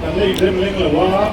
Kan la inrem leng lo a.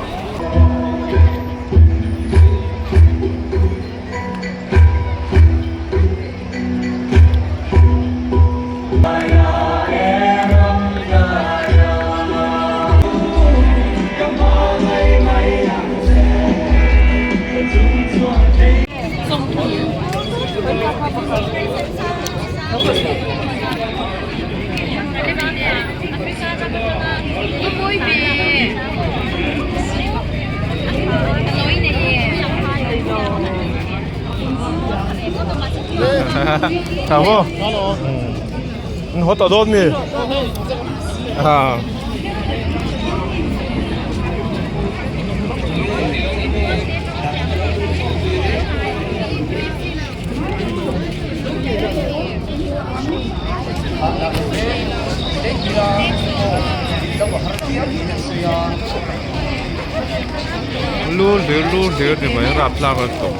Tha maw? An haw tawh dawn mi? Ah. Lu hlir lu hlir ni mai rapthlak a tawp.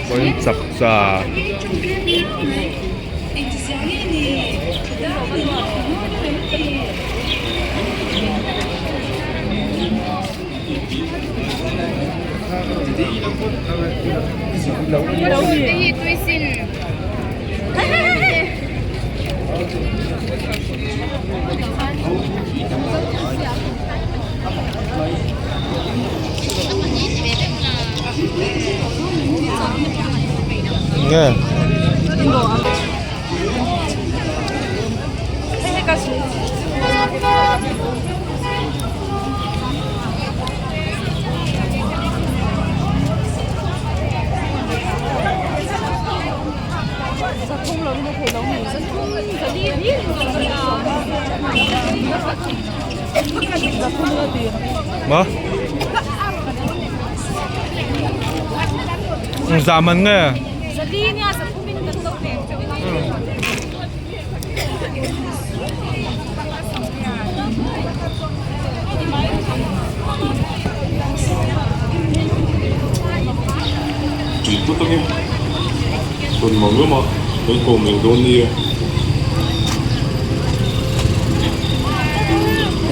Vawiin chak cha. Nge. Ma? Zaman nge? Tui tut ange rawn mang lama kan kawm leh dawn nia.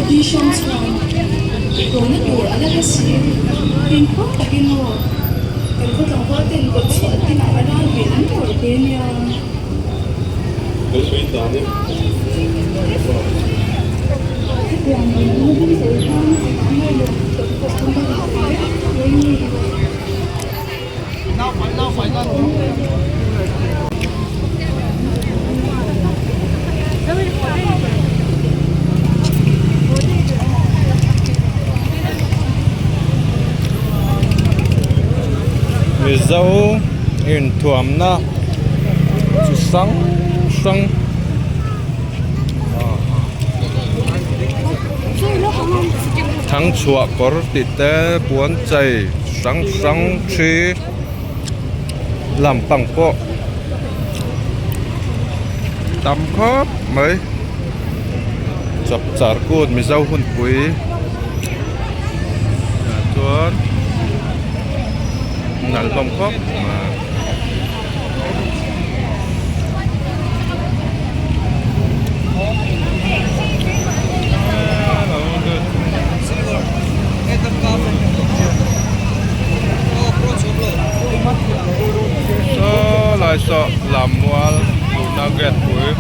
Edition chuan tawna tur a la la si. Fimkhur takin aw, kan khaw tlangval ten kawt chhuah tinah a ral ve an tur ve nia. Kan sawi dan e. Hetiang ang na ding zo khan ngailo tawh pawh kan la ve vek mai ni. Mizo inthuamna chi hrang hrang thangchhuah kawr tih te puan chei hrang hrang thi lampang pawh tam khawp mai chapchar kut mizo hunpui ah chuan nalh hlawm khawp mai. Saw lai saw Lammual luhna gate pui.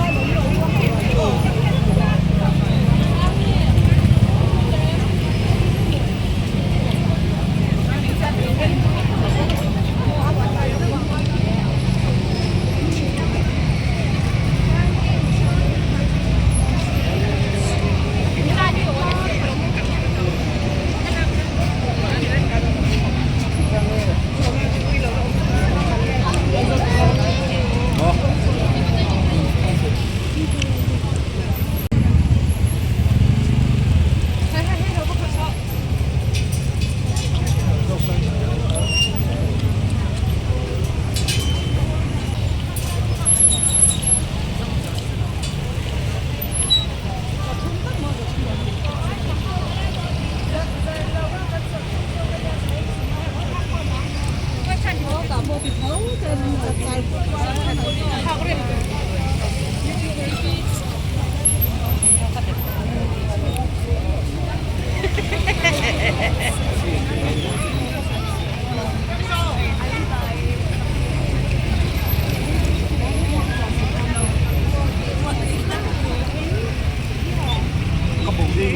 A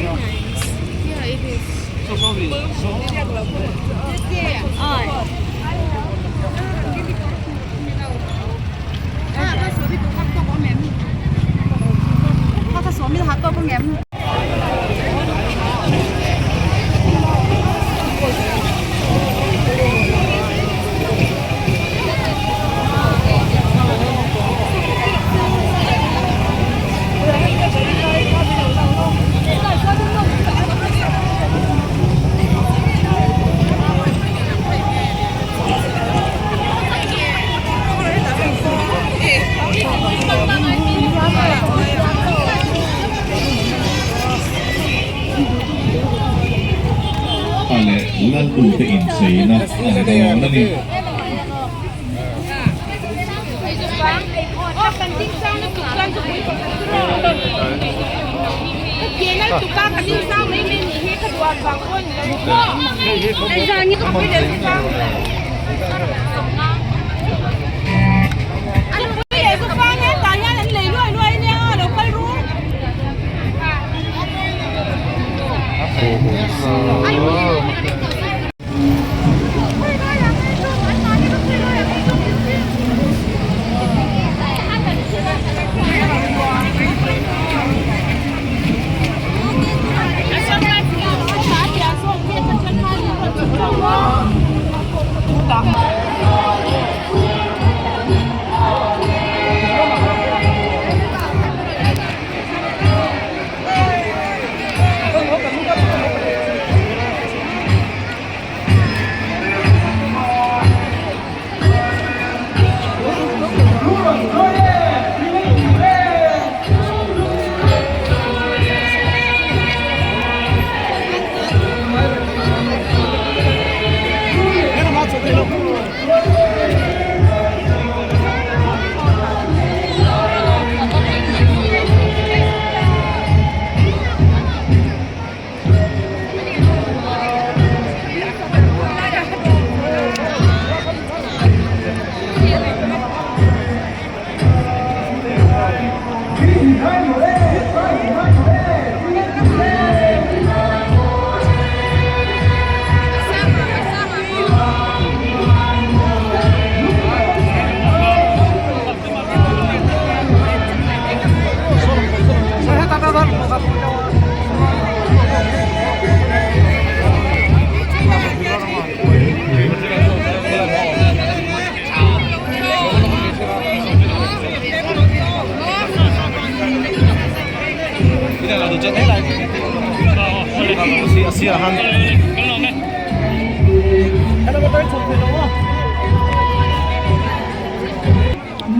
leh Laltute incheina a ni dawn a ni.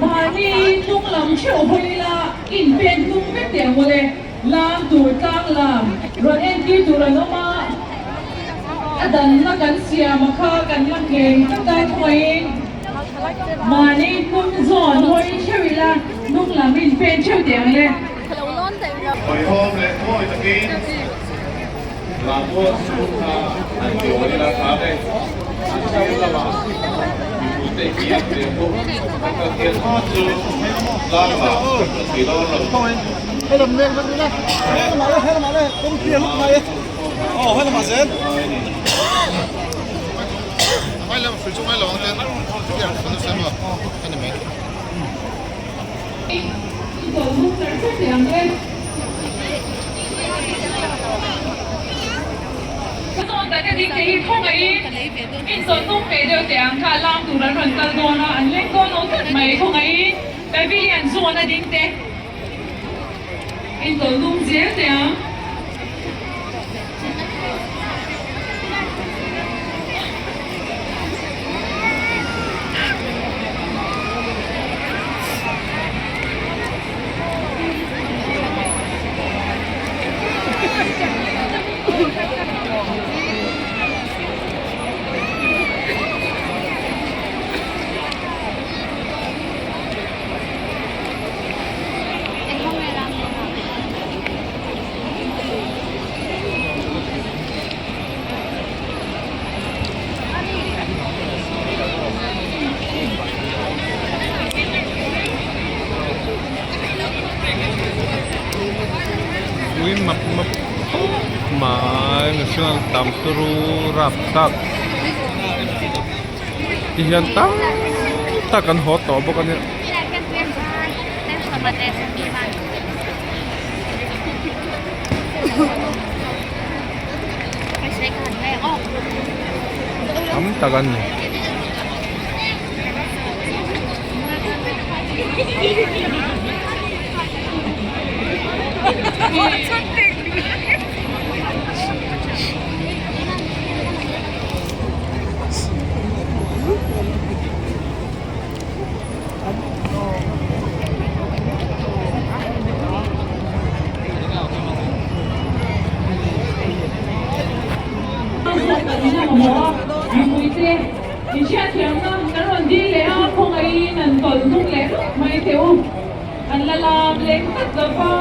Mahni hnung lam theuh hawi ila inpen hnung vek teh ang mawle. Lam tur tlang lam rawn entir tur an awm a, a danna kan siam a kha kan la ngheng tlat a khawiin mahni hnung zawn hawi theuh ila hnung lam inpen theuh teh ang le. Hawihhawm leh mawi takin Lammual chhung kha an dawn ila tha e. An sir lamah mipuite hi an tel bawk. An kal pian hma chu tlang lah kan hmu thei dawn lo. Pavilion zawn a ding te intawlhnung zel teh ang. Ui mập mập. khawp mai mihring an tam turu rapthlak ti hian tam tak an haw tawh bawk a nia. Tam tak an ni. Inhriatthiamna kan rawn dil leh a, khawngaihin an tawlh hnung leh hluk mai teh u. An la lam leng tlat lo va.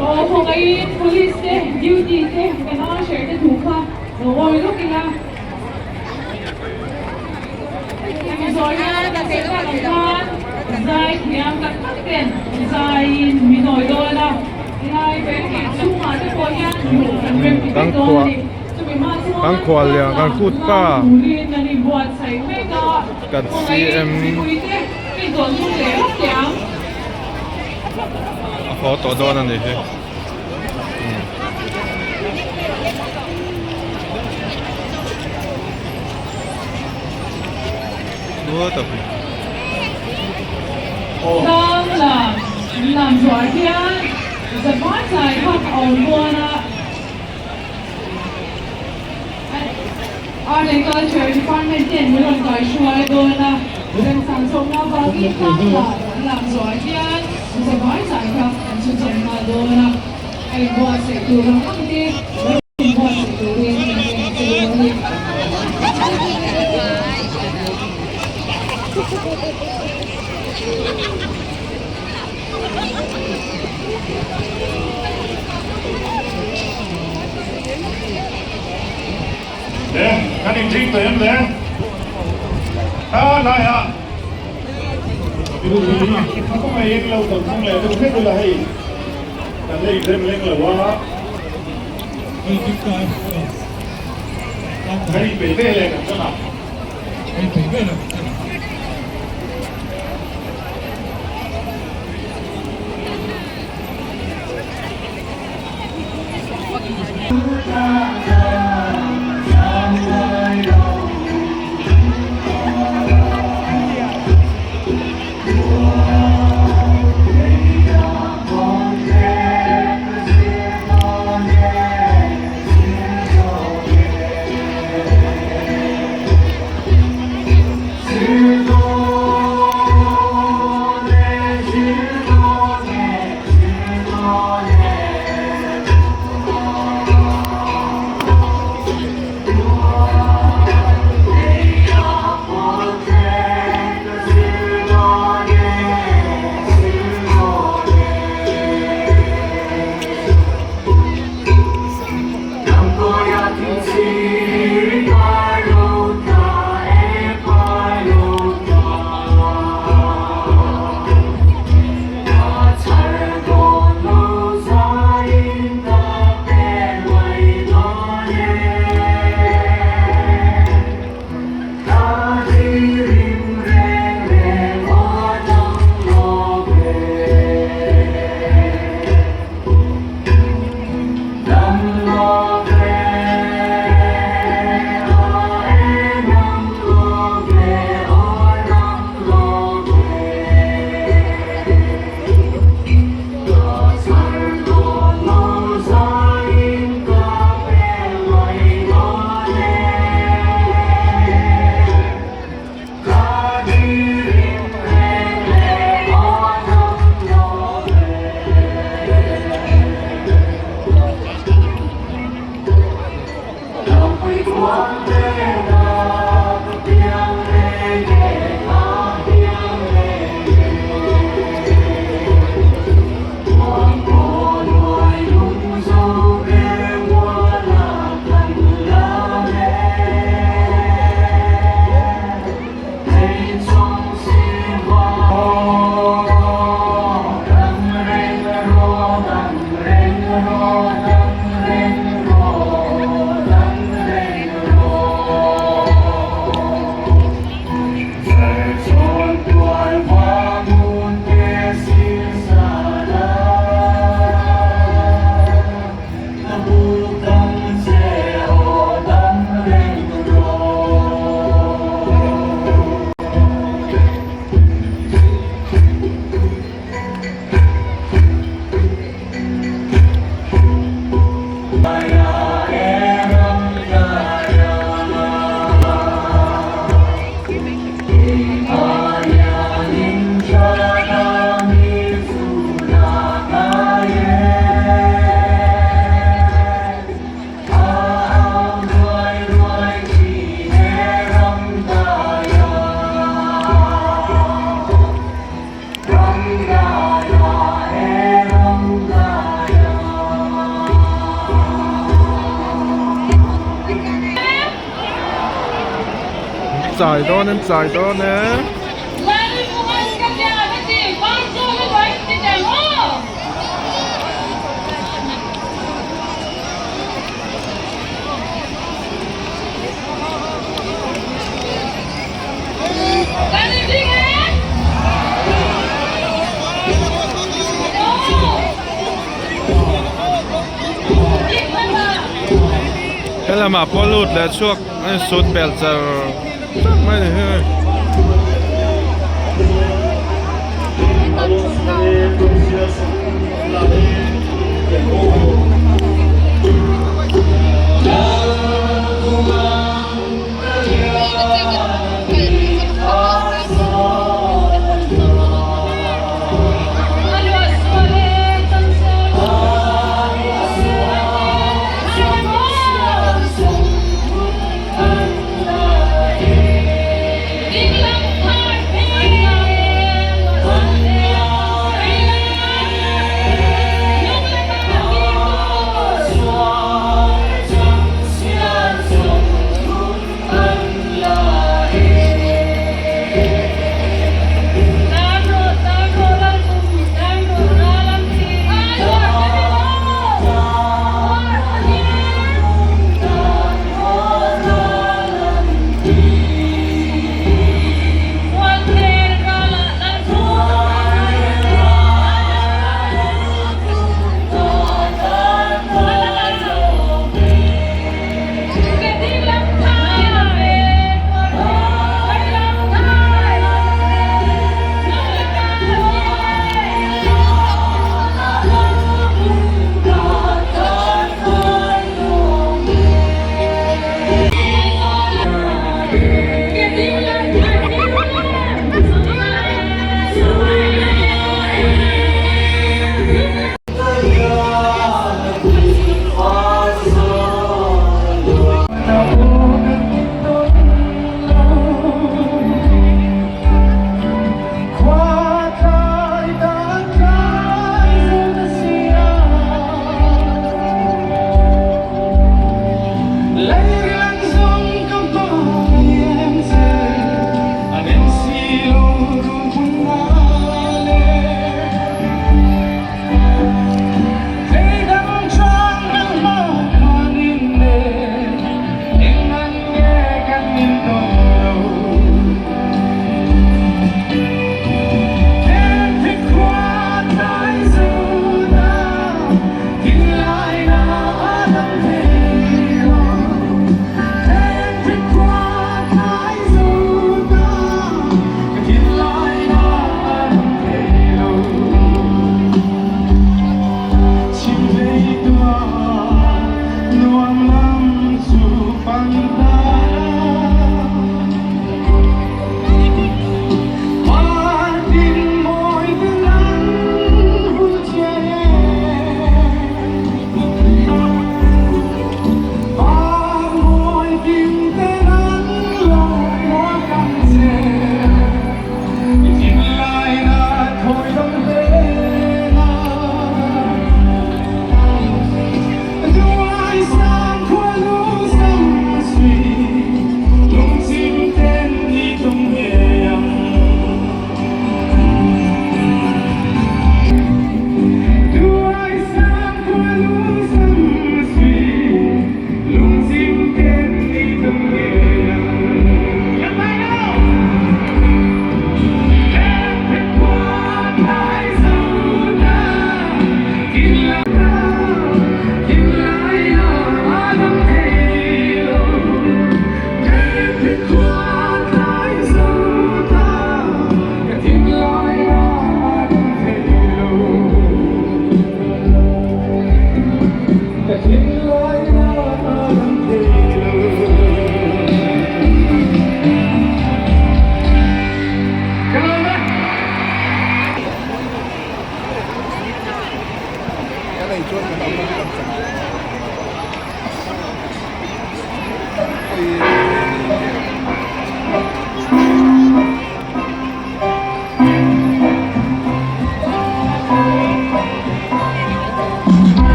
Aw khawngaihin police te, duty te, kan usher te thu kha lo ngawi lawk ila. Hemi zawh hian kan sawi tak ang khan zai thiam tak tak ten zaiin min awi dawn a, tilai barricade chhungah te pawh hian luh kan rem ti vek dawn a ni. Chumi hma chuan tlang lam turin an inbuatsaih mek a, kawngaiin mipuite intawn tum leh hlawk teh ang. A haw tawh dawn a ni hi. Tlang lam lam zuar hian zavai zai kha a awm dawn a, Art and Culture Department ten min rawn kaihruai dawn a, remchang chhawkna avangin tlang lam lam zuar hian zavai zai kha an chhunzawm nghal dawn a, a inbuatsaih tur ang ang te lo inbuatsaih turin kan en che dawn a ni. Le, kan inring tawh em le? Kha laiah kawngaiin lo tawlh hnung leh deuh hlek ila hei kan la inrem leng lo a. Kan inpeih ve leh kan tan a. chai dawn an chai dawn e. Helamah pawh lut leh chhuak a insut pel char char mai a ni hi.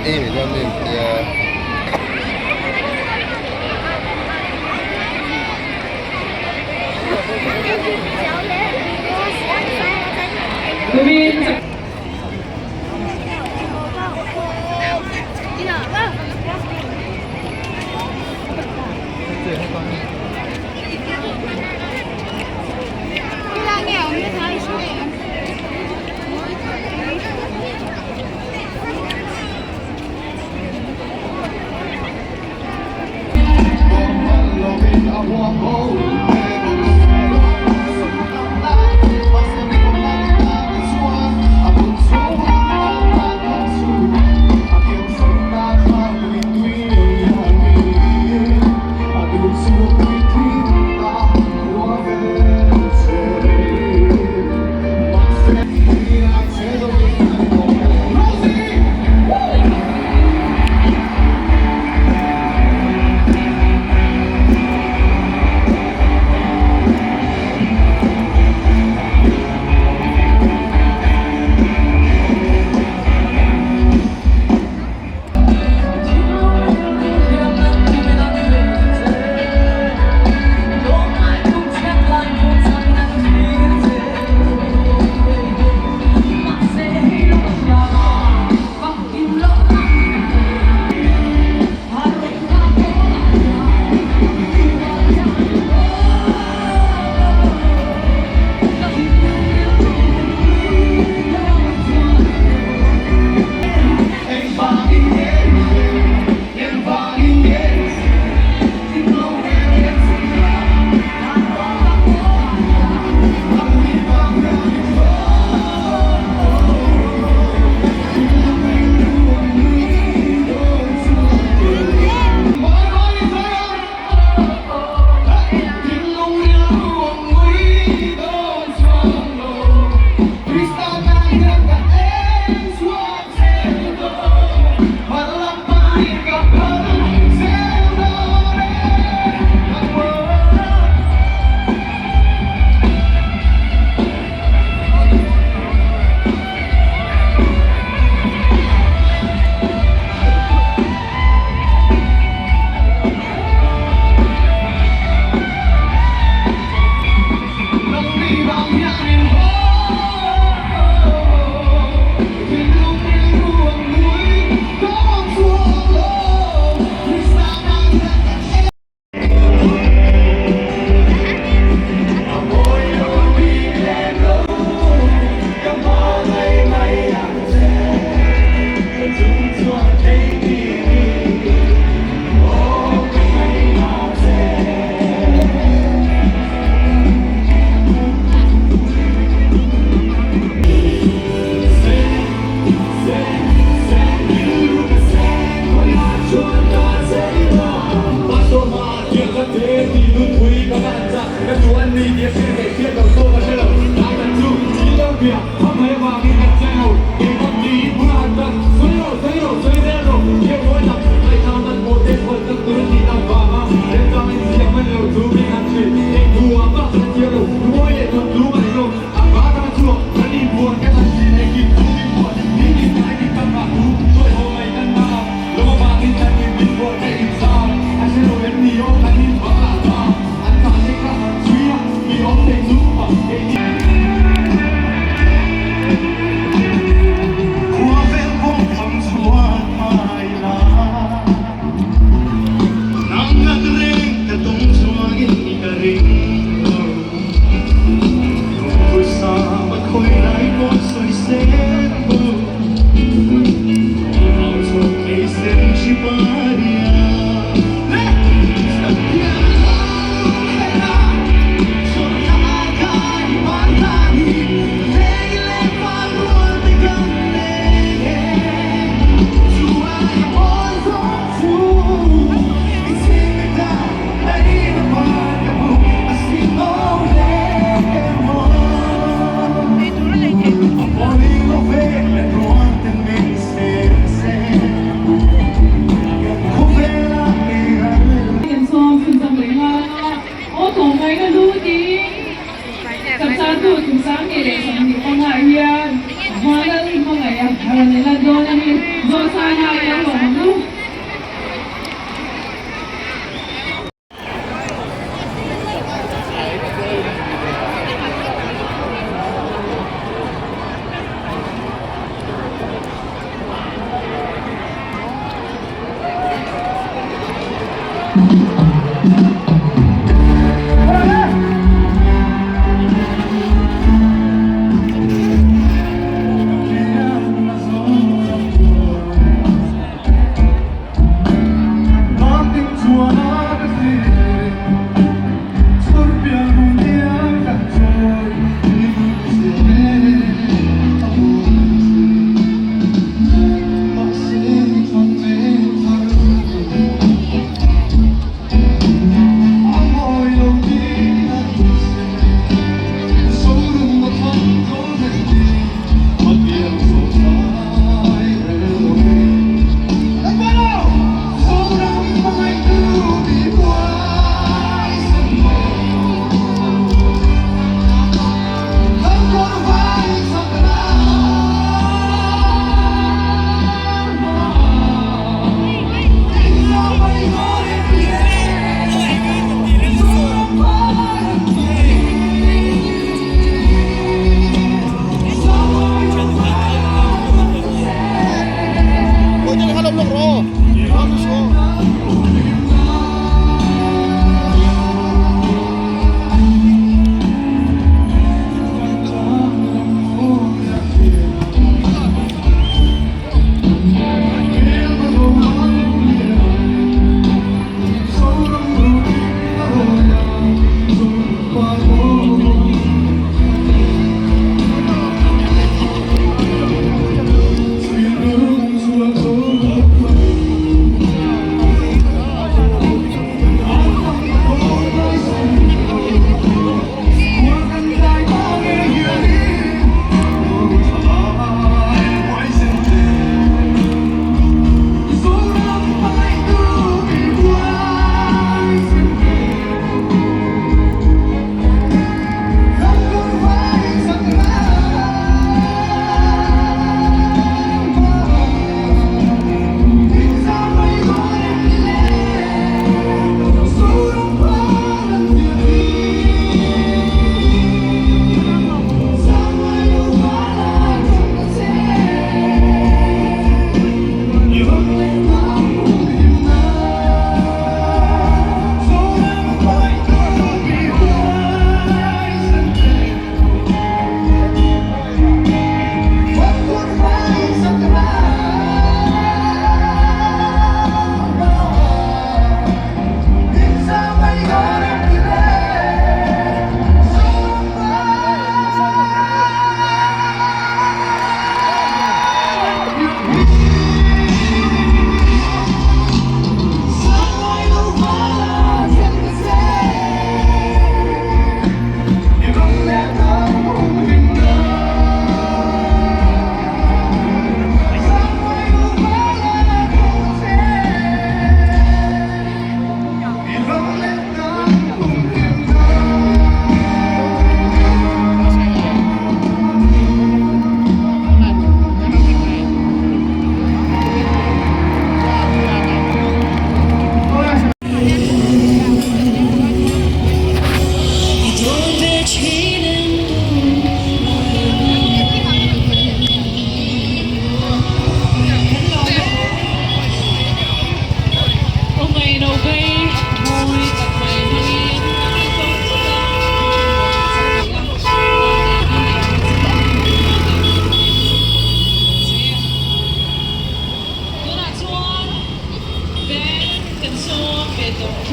Ei mai dawn mi tia.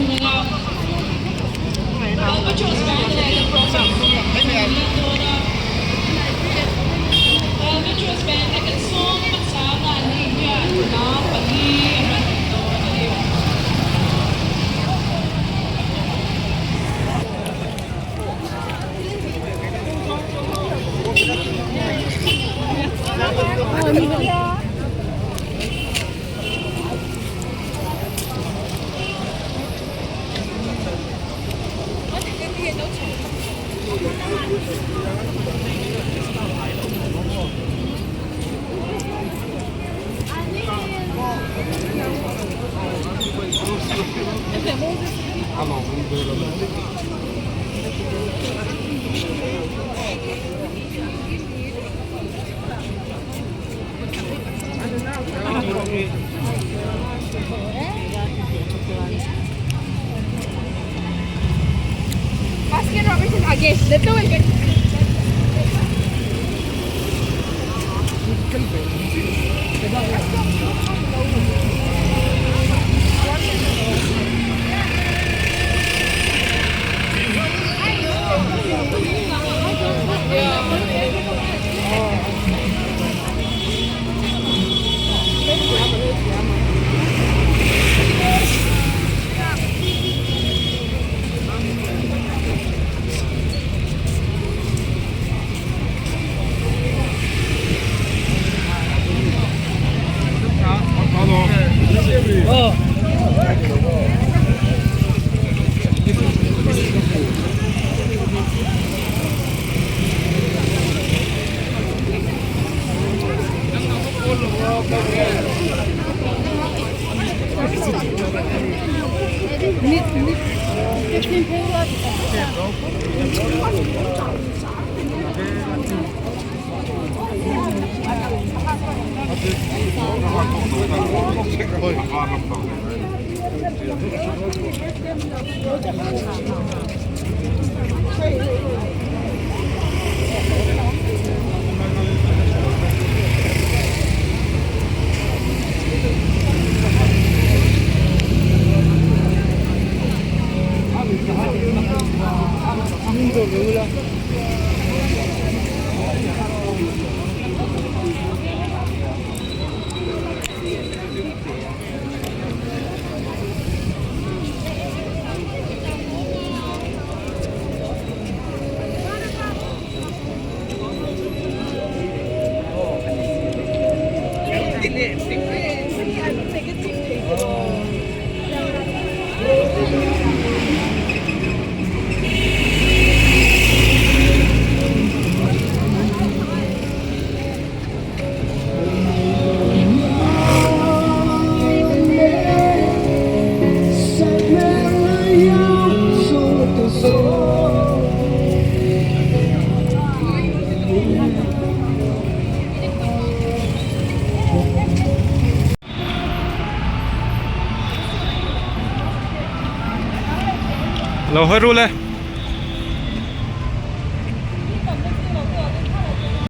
thung ang a. Albatross Band leh The Prophets an lan dawn a. Albatross Band te kan sawm hmasa anga an ni hian lam pali an rawn ti dawn a ni. Lo hawi ru le.